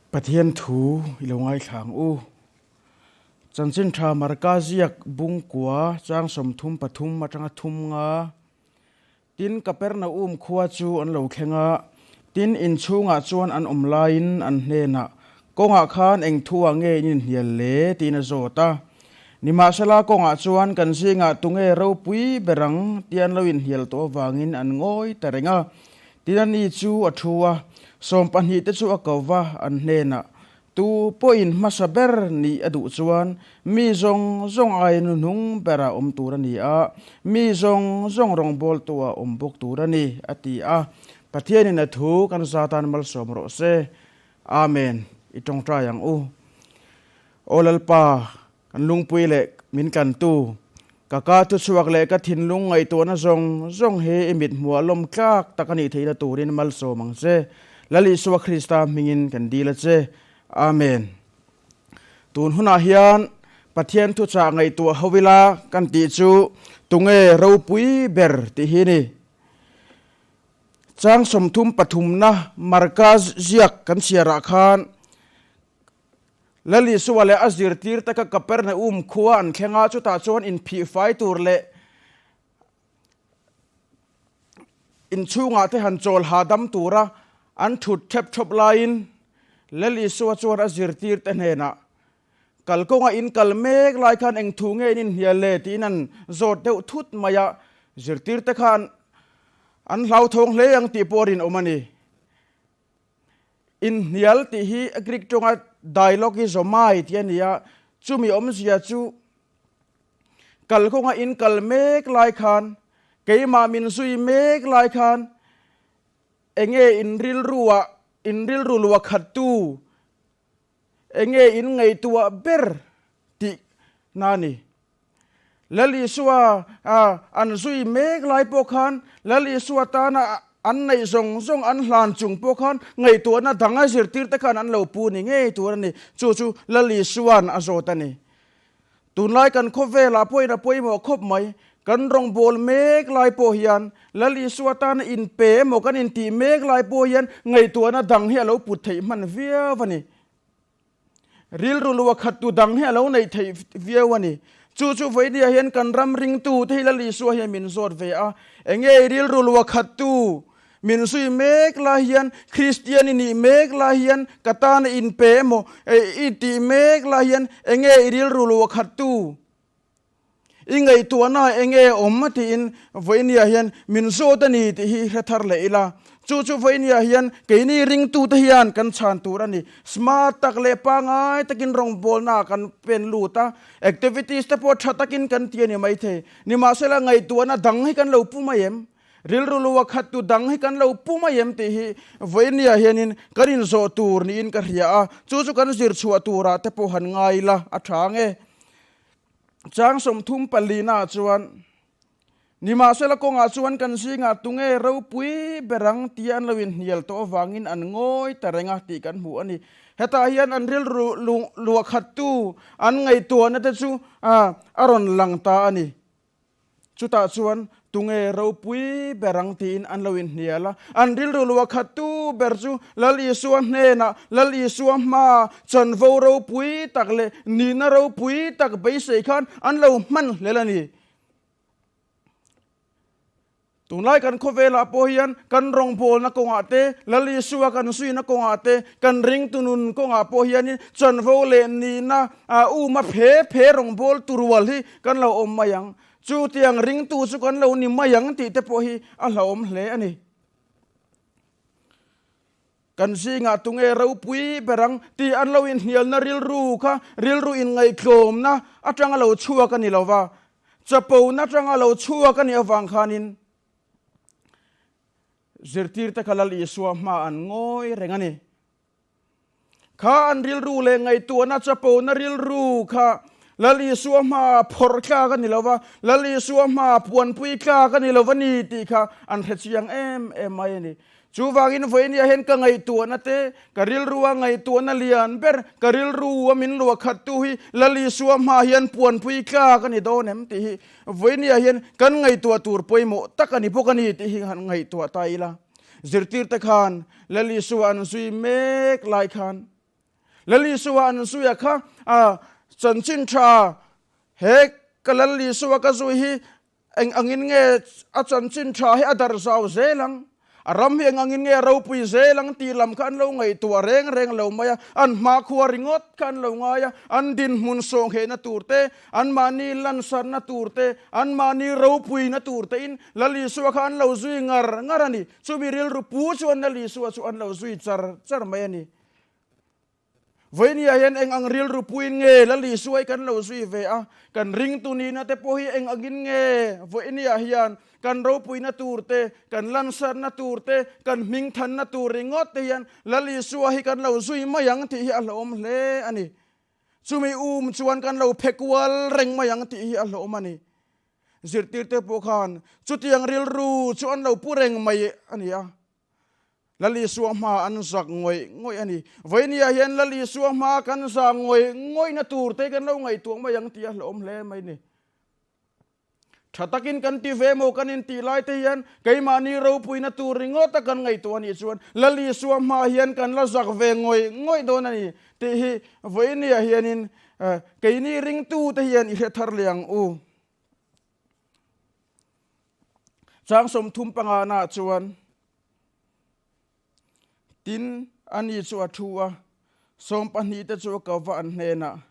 Pathian thu i lo ngaithla ang u. Chanchin tha Marka ziak bungkua chang 33 atanga thum nga Tin, Kapernaum khua chu an lo thleng a, tin, inchhungah chuan an awm laiin an hnenah, Kawngah khan eng thuah nge in inhnial le? tiin a zawt a. Nimahsela, kawngah chuan kan zingah tunge ropui ber ang? tia an lo inhnial tawh avangin an ngawi ta reng a. Tin, ani chu a thu a, 12 te chu a ko va, an hnenah, Tu pawhin hmasa ber nih a duh chuan mi zawng zawng aia hnuhnung berah awm tur a ni a, mi zawng zawng rawngbawltuah awm bawk tur a ni, a ti a. Pathianin a thu kan za tan malsawm rawh se. Amen. I tawngtai ang u. Aw Lalpa, kan lungpui leh min tlantu, ka ka thuchhuak leh ka thinlung ngaihtuahna zawng zawng hi i mithmuh a lawm tlak tak a nih theihna turin malsawm ang che. Lal Isua Krista hmingin kan dil a che. Amen. Tun hunah hian Pathian thuchah ngaihtuah ho ila kan tih chu tunge ropui ber tih hi ni. Chang 33na Marka ziak kan chhiarah khan Lal Isua leh a zirtir te kha Kapernaum khua an thleng a, chutah chuan inphihfai tur leh inchhungah te han chawl hahdam tura an thut thep thawp laiin Lal Isua chuan a zirtir te hnenah, Kalkawnga in kal mek lai khan eng thu nge in inhnial le? tiin an zawt deuh thut mai a, zirtir te khan an hlauthawng hle ang tih pawh a rinawm a ni. Inhnial tih hi Greek tawnga dialogizomai tih a ni a, chumi awmzia chu kalkawnga in kal mek lai khan, keimah min zui mek lai khan enge in rilruah in rilru luah khattu Enge in ngaihtuah ber tih na ni. Lal Isua an zui mek lai pawh khan Lal Isua tana an neih zawng zawng an hlan chung pawh khan ngaihtuahna dang a zirtir te khan an lo pu ni ngei tur a ni. Chu chu Lal Isua'n a zawt a ni. Tunlai kan khawvelah pawhin a pawimawh khawp mai. Kan rawngbâwl mêk lai pawh hian, Lal Isua tana inpe emaw kan intih mêk lai pawh hian ngaihtuahna dang hi a lo put theih hman viau a ni. Rilru lua khattu dang hi a lo neih theih viau a ni. Chu chu vawinia hian kan ram ringtute hi Lal Isua hian min zawt ve a, Enge i rilru lua khattu? Min zui mek lai hian, Kristian i nih mek lai hian, ka tan a inpe emaw i tih mek lai hian enge i rilru lo a khattu? I ngaihtuahna ah enge awm tiin vawinia hian min zawt a ni tih hi hre thar leh ila. Chu chu vawinia hian keini ringtute hian kan chhan tur a ni. Smart tak leh pangngai takin rawngbawlna ah kan pen lut a, activities te pawh tha takin kan ti a ni maithei. Nimahsela ngaihtuahna dang hi kan lo pu mai em? Rilru lua khat tu dang hi kan lo pu mai em tih hi vawinia hianin kan inzawh tur niin ka hria a, chu chu kan zir chhuah turah te pawh han ngai ila a tha ang e. Chang 34 naah chuan, Nimahsela kawngah chuan kan zingah tunge ropui ber ang tia an lo inhnial tawh avangin an ngawi ta reng a tih kan hmu a ni. Hetah hian an rilru lua khattu an ngaihtuahna te chu a rawn lang ta a ni. Chutah chuan tunge ropui ber ang tiin an lo inhnial a. An rilru lua khattu ber chu Lal Isua hnenah, Lal Isua hmaa chanvo ropui tak leh nihna ropui tak beisei khan an lo hman hlel a ni. Tunlai kan khawvelah pawh hian kan rawngbawlna kawngah te, Lal Isua kan zuina kawngah te, kan ringtu nun kawngah pawh hianin chanvo leh nihna uma phe phe rawngbawltu rual hi kan lo awm mai ang. Chutiang ringtu chu kan lo ni mai ang tih te pawh hi a hlauhawm hle a ni. Kan zingah tunge ropui ber ang tih an lo inhnialna rilru kha rilru inngaihtlawmna atanga lo chhuak a ni lo va, chapona atanga lo chhuak a nih avang khanin zirtirte kha Lal Isua hma an ngawi reng a ni. Kha an rilru leh ngaihtuahna chapona rilru kha Lal Isua hmaah phawrh tlak a ni lo va, Lal Isua hmaah puanpui tlak a ni lo va ni tih kha an hre chiang em em mai a ni. Chuvangin vawinia hian ka ngaihtuahna te, ka rilrua ngaihtuahna lian ber, ka rilrua min luah khattu hi Lal Isua hmaah hian puanpui tlak a ni dawn em tih hi vawinia hian kan ngaihtuah tur pawimawh tak a ni bawk a ni tih hi han ngaihtuah ta ila. Zirtirte khan Lal Isua an zui mek lai khan. Lal Isua an zuia kha a chanchin tha he ka Lal Isua ka zui hi Eng angin nge a chanchin tha hi a dar zau zel ang? A ram hi eng angin nge a ropui zel ang tih lam kha an lo ngaihtuah reng reng lo mai a, an hmakhua ringawt kha an lo ngai a, an dinhmun sawnghehna tur te, anmahni lansarna tur te, anmahni ropuina tur tein Lal Isua kha an lo zui ngar ngar a ni. Chumi rilru pu chuan Lal Isua chu an lo zui char char mai a ni. Vawinia hian eng ang rilru puiin nge Lal Isuai kan lo zui ve a, kan ringtu nihna te pawh hi eng angin nge vawinia hian kan ropuina tur te, kan lansarna tur te, kan hmingthanna tur ringawt te hian Lal Isua hi kan lo zui mai ang tih hi a hlauhawm hle a ni. Chumi um chuan kan lo phe kual reng mai ang tih hi a hlauhawm a ni. Zirtirte pawh khan chutiang rilru chu an lo pu reng mai a ni a. Lal Isua hma an zak ngawih ngawih a ni. Vawinia hian Lal Isua hma kan zah ngawih ngawihna tur te kan lo ngaihtuah mai ang tih a hlauhawm hle mai ni. Tha takin kan ti ve maw kan intih lai te hian keimahni ropuina tur ringawt a kan ngaihtuah a nih chuan Lal Isua hma hian kan la zak ve ngawih ngawih dawn a ni tih hi vawinia hianin keini ringtute hian i hre thar leh ang u. Chang 35 na chuan tin ani chu a thu a, 12 te chu a ko va an hnenah,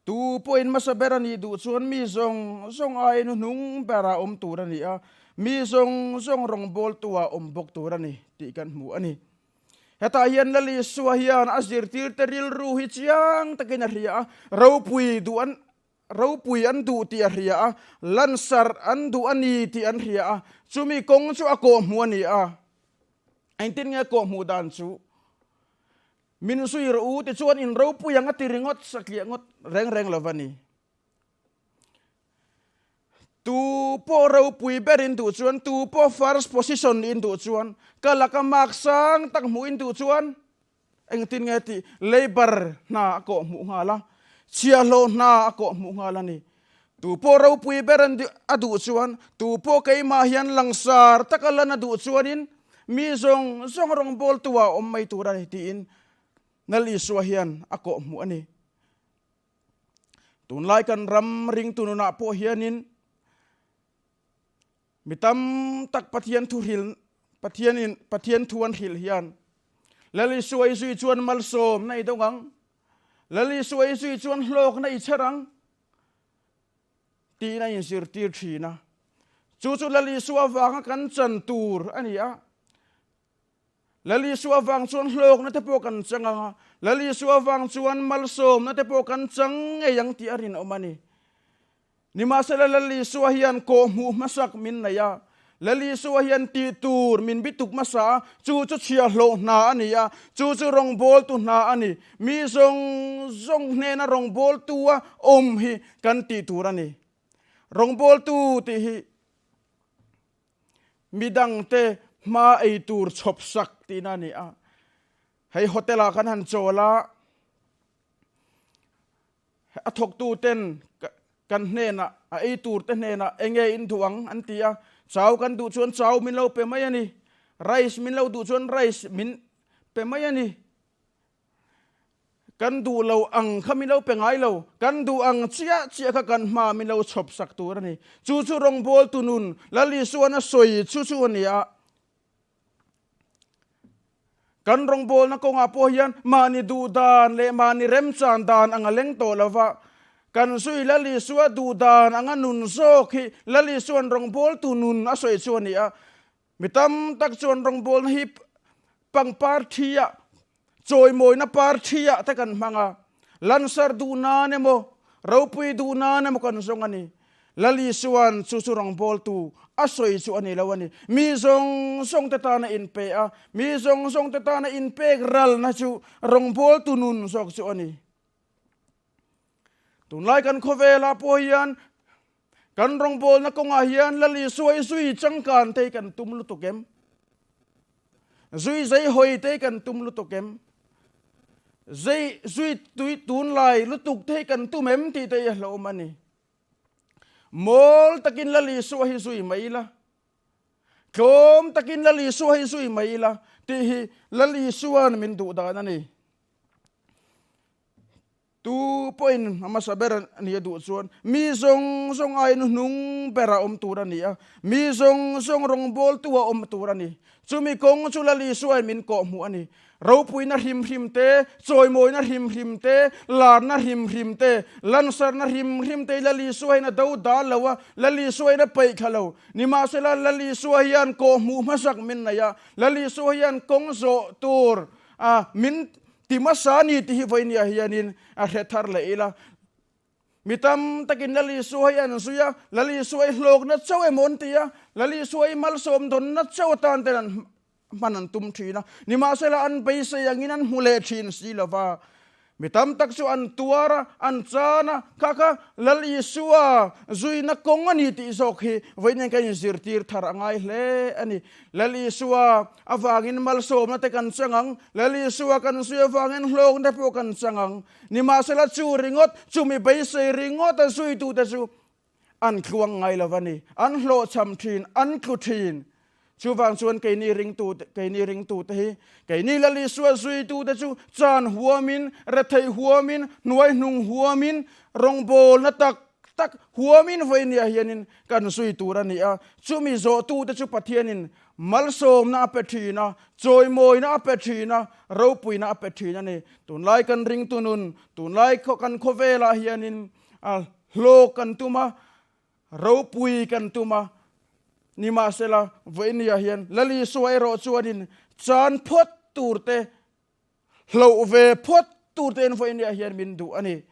Tu pawhin hmasa ber a nih duh chuan mi zawng zawng aiin hnung berah awm tur a ni a, mi zawng zawng rawngbawltuah awm bawk tur a ni tih kan hmu a ni. Hetah hian Lal Isua hian a zirtirte rilru hi chiang takin a hria a, ropui duh an Ropui an duh tih a hria a, lansarh an duh a ni tih an hria a, chumi kawng chu a kawhhmuh a ni a. Engtin nge kawhhmuh dan chu? Min zui rawh u tichuan in ropui ang a ti ringawt satliah ngawt reng reng lo va ni. Tu pawh ropui ber in duh chuan, tu pawh first position in duh chuan, ka laka mark sang tak hmuh in duh chuan, Engtin nge tih labour hna a kawh hmuh nghal a, chhiahhlawh hna a kawh hmuh nghal a ni. Tu pawh ropui ber an a duh chuan, tu pawh keimah hian langsar taka lan a duh chuanin mi zawng zawng rawngbawltu ah awm mai tur a ni tiin Lal Isua hian a kawh hmuh a ni. Tunlai kan ram ringtu nunah pawh hianin Mi tam tak Pathian thu hril Pathianin Pathian thu an hril hian Lal Isua i zui chuan malsawmna i dawng ang, Lal Isua i zui chuan hlawkna i chher ang tiin a inzirtir thin a. Chu chu Lal Isua avanga kan chan tur a ni a. Lal Isua avang chuan hlawkna te pawh kan chang ang a, Lal Isua avang chuan malsawmna te pawh kan chang ngei ang tih a rinawm a ni. Nimahsela Lal Isua hian kawhhmuh hmasak min nei a, Lal Isua hian tih tur min bituk hmasa a, chu chu chhiahhlawh hna a ni a, chu chu rawngbawltu hna a ni. Mi zawng zawng hnena rawngbawltu a awm hi kan tih tur a ni. Rawngbawltu tih hi Midangte hma ei tur chhawp sak tihna a ni a. Hei hotel ah kan han chawl a, a thawktu ten kan hnenah, a ei tur te hnenah enge in duh ang an ti a, chau kan duh chuan chau min lo pe mai a ni, rice min lo duh chuan rice min pe mai a ni. Kan duh lo ang kha min lo pe ngai lo, kan duh ang chiah chiah kha kan hma min lo chhawp sak tur a ni. Chu chu rawngbawltu nun Lal Isuan a sawi chu chu a ni a. Kan rawngbawlna kawngah pawh hian mahni duh dan leh mahni remchan dan anga leng tawh lo va, kan zui Lal Isua duh dan anga nun zawk hi Lal Isuan rawngbawltu nun a sawi chu a ni a. Mi tam tak chuan rawngbawlna hi pangpar thi-ah, chawimawina par thi-ah te kan hmang a, lansar duh nan emaw, ropui duh nan emaw kan zawng a ni. Lal Isua'n chu chu rawngbawltu a sawi chu a ni lo a ni. Mi zawng zawng te tana inpe a, mi zawng zawng te tana inpek ralna chu rawngbawltu nun zawk chu a ni. Tunlai kan khawvelah pawh hian kan rawngbawlna kawngah hian Lal Isua i zui changkan te hi kan tum lutuk em? Zui zei hawi te hi kan tum lutuk em? Zei zui tui tunlai lutuk te hi kan tum em tih te hi a hlauhawm a ni. Mawl takin Lal Isua hi zui mai ila, tlawm takin Lal Isua hi zui mai ila tih hi Lal Isua'n min duh dan a ni. Tu pawhin a hmasa ber a nih a duh chuan mi zawng zawng aiin hnung bera awm tur a ni a, mi zawng zawng rawngbawltu a awm tur a ni. Chumi kawng chu Lal Isuain min kawhhmuh a ni. Ropuina hrim hrim te, chawimawina hrim hrim te, larna hrim hrim te, lansarna hrim hrim te hi Lal Isuain a do dal lo a, Lal Isuain a peih thla lo. Nimahsela, Lal Isua hian kawhhmuh hmasak min nei a, Lal Isua hian kawng zawh tur a min Ti hmasa ni tih hi vawinia hianin a hre thar leh ila. Mi tam takin Lal Isua hi an zui a, Lal Isua hi hlawkna chauh emaw an ti a, Lal Isua hi malsawm dawnna chauh atan ten an hman an tum thin a, nimahsela an beisei angin an hmu leh thin si lova. Mi tam tak chu an tuar a, an chan a, kha kha Lal Isua zuina kawng a ni tih zawk hi vawiin kan inzirtir thar a ngai hle a ni. Lal Isua Avangin malsawmna te kan chang ang, Lal Isua kan zui avangin hlawkna pawh kan chang ang. Nimahsela chu ringawt, chumi beisei ringawt a zuitute chu an tluang ngai lo a ni. An hlawhchham thin, an tlu thin. Chuvang chuan keini ringtute, keini ringtute hi, keini Lal Isua zuitute chu chan huamin, retheih huamin, hnuaihnung huamin, rawngbawlna tak tak huamin vawinia hianin kan zui tur a ni a. Chumi zawhtute chu Pathianin Malsawmna a pe thin a, chawimawina a pe thin a, ropuina a pe thin a ni. Tunlai kan ringtu nun, tunlai kan khawvelah hianin hlawk kan tum a, ropui kan tum a, nimahsela vawinia hian Lal Isua erawh chuanin chan phawt tur te, Hloh ve phawt tur tein vawinia hian min duh a ni.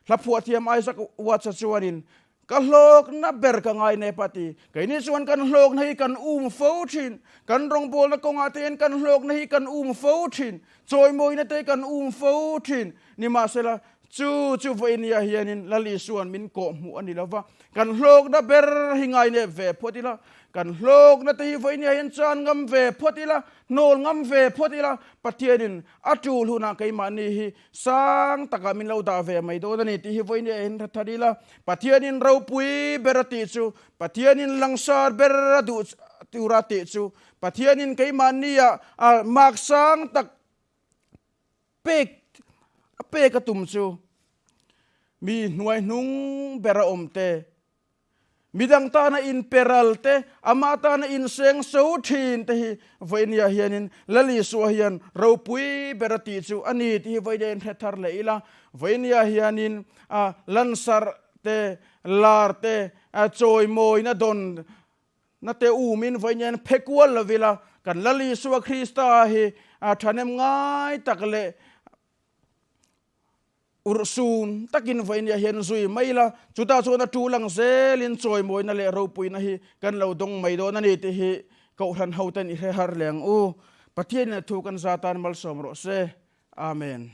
Hla phuahthiam Isaac Watts-a chuanin, Ka hlawkna ber ka ngai nep a ti. Keini chuan kan hlawkna hi kan um fo thin. Kan rawngbawlna kawngah te hian kan hlawkna hi kan um fo thin. Chawimawina te kan um fo thin. Nimahsela, chu chu vawinia hianin Lal Isua'n min kawhhmuh a ni lo va. Kan hlawkna ber hi ngai nep ve phawt ila. Kan hlawkna te hi vawinia hian chan ngam ve phawt ila. Hnawl ngam ve phawt ila, Pathianin a tul hunah keimahni hi sang takah min lo dah ve mai dawn a ni tih hi vawiin a inhre thar ila. Pathianin ropui ber a tih chu, Pathianin langsar ber a duh tura tih chu, Pathianin keimahnia mark sang tak pek a pek a tum chu, mi hnuaihnung ber a awm te, Midang tana inperal te, amah tana inseng so thin te hi vawinia hianin Lal Isua hian ropui ber a tih chu a ni tih hi vawinia inhre thar leh ila. Vawinia hianin lansarh te, lar te, chawimawina dawn na te umin vawinia hian phe kual lo ila, kan Lal Isua Krista hi thahnem ngai tak leh Urhsun takin vawinia hian zui mai la, chutah chuan a tul ang zelin chawimawina leh ropuina hi kan lo dawng mai dawn a ni tih hi Kohhran hoten i hre har leh ang u. Pathianin a thu kan za tan malsawm rawh se. Amen.